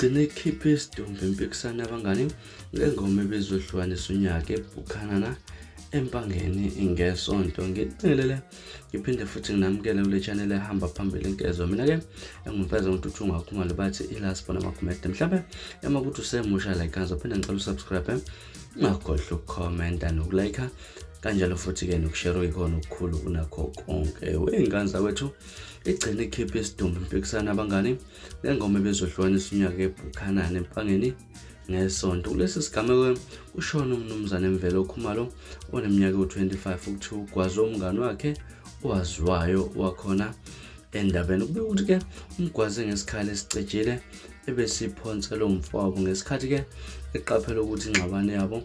Igcine ikhiphe isidumbu impikisano yabangani ngengoma ebizohlukanisa unyaka eBuchanan eMpangeni ngeSonto. Ngibingelele ngiphinde futhi nginamukele kule channel ehamba phambili inkezo. Mina-ke engumfeza uNtuthu Khumalo bathi ilasibona Magumede. Mhlawumbe ema ukuthi usemusha like ngizophinde ngicela usubscribe, ungakhohlwa ukukhomenta nokulayikha kanjalo futhi-ke nokushare ikhona okukhulu kunakho konke. Wey'ngane zakwethu, igcine ikhiphe isidumbu impikisano abangani ngengoma ebezohlukanisa unyaka eBuchanan eMpangeni ngeSonto. Kulesi sigameko kushona uMnumzane Mvelo Khumalo oneminyaka ewu-25 ukuthiwa ugwaze umngani wakhe owaziwayo wakhona endabeni. Kubikwa ukuthi-ke umgwaze ngesikhali esicijile ebesiphonselwe umfowabo ngesikhathi-ke eqaphela ukuthi ingxabano yabo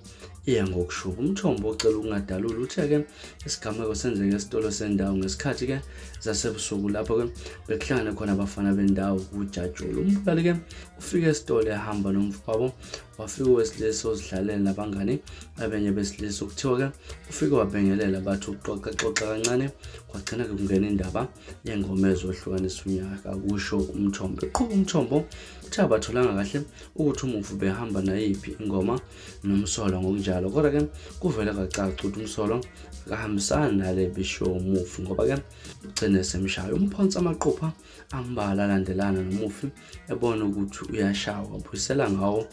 iya ngokushuba. Umthombo ocela ukungadaluli uthe-ke isigameko senzeke esitolo sendawo ngesikhathi-ke zasebusuku lapho-ke bekuhlangene khona abafana bendawo kujatshulwa. Umbulali-ke ufike esitolo ehamba nomfowabo wafika owesilisa ozidlalele nabangani abenye besilisa. Kuthiwa-ke ufike wabengelela bathi uxoxa xoxa kancane kwagcina-ke kungena indaba yengoma ezohlukanisa unyaka, kusho umthombo. Eqhuba umthombo uthe abatholanga kahle ukuthi umufi ubehamba nayiphi ingoma nomsolwa ngokunjalo, kodwa-ke kuvele kwacaca ukuthi umsolwa akahambisani nale bishiwo umufi ngoba-ke ugcine semshaya umphonsa amaqupha ambalwa alandelana nomufi ebona ukuthi uyashawa wabuyisela ngawo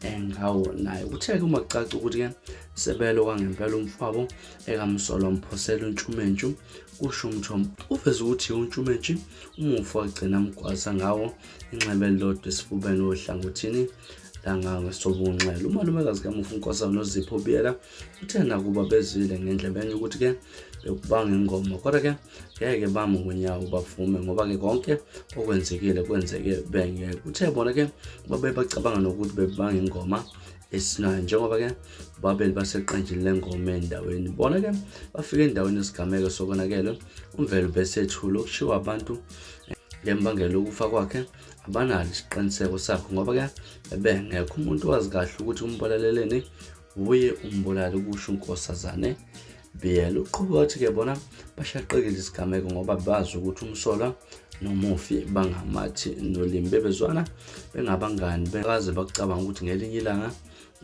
ngawo naye. Kuthe-ke uma kucaca ukuthi-ke sebelo kwangempela umfowabo ekamsolwa mphosela untshumentshu, kusho umthombo. Uveze ukuthi untshumentshi umufi wagcina amgwaza ngawo inxeba elilodwa esifubeni ohlangothini langangesobunxele. Umalumekazi kamufi uNkosazana Nozipho Biyela uthe nakuba bezwile ngendlebeni ukuthi-ke bekubanga ingoma, kodwa-ke ngeke bame ngonyawo bavume ngoba-ke konke okwenzekile kwenzeke bengeke. Uthe bona-ke babe bacabanga nokuthi bebanga ingoma esinayo njengoba-ke babeli baseqenjini lengoma endaweni. Bona-ke bafike endaweni yesigameko sokonakele uMvelo besethule okushiwo abantu ngembangela yokufa kwakhe abanalo isiqiniseko sakho ngoba-ke bengekho umuntu wazi kahle ukuthi umbulaleleni wuye umbulali, kusho uNkosazane Biyela. Uqhuba wathi-ke bona bashaqekile isigameko ngoba bazi ukuthi umsolwa nomufi bangamathi nolimi, bebezwana bengabangani bekaze bakucabanga ukuthi ngelinye ilanga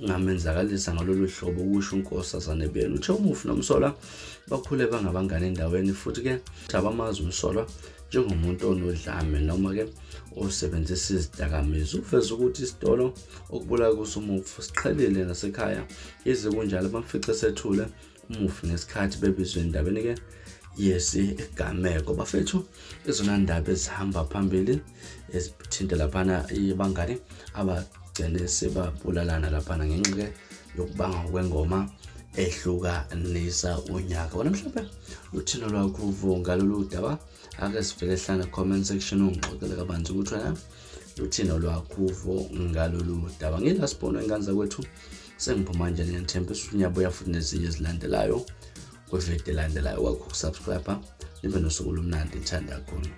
ngamenzakalisa ngalolu hlobo, kusho uNkosazane Biyela. Uthe umufi nomsolwa bakhule bangabangani endaweni futhi-ke abamazi umsolwa njengomuntu onodlame noma-ke osebenzisa izidakamizwa. Uveze ukuthi isitolo okubulawa kuso umufi siqhelile nasekhaya, yize kunjalo bamfice sethule umufi ngesikhathi bebizwe endabeni-ke yesigameko. Bafethu, izona ndaba ezihamba phambili ezithinta laphana ibangani abagcine sebabulalana laphana ngenxa-ke yokubanga kwengoma ehlukanisa unyaka. Wena mhlawumbe luthina lwakho uvo ngalolu daba, ake sivele hlana comment section ungixoxele kabanzi ukuthi wena luthina lwakho uvo ngalolu daba. Ngila sibhono ingane zakwethu, sengiphuma nje, ngiyanithembisa ukuthi ngiyabuya futhi nezinye ezilandelayo kwividiyo elandelayo. Kwakho ukusubscribe, nibe nosuku olumnandi, ngithanda kakhulu.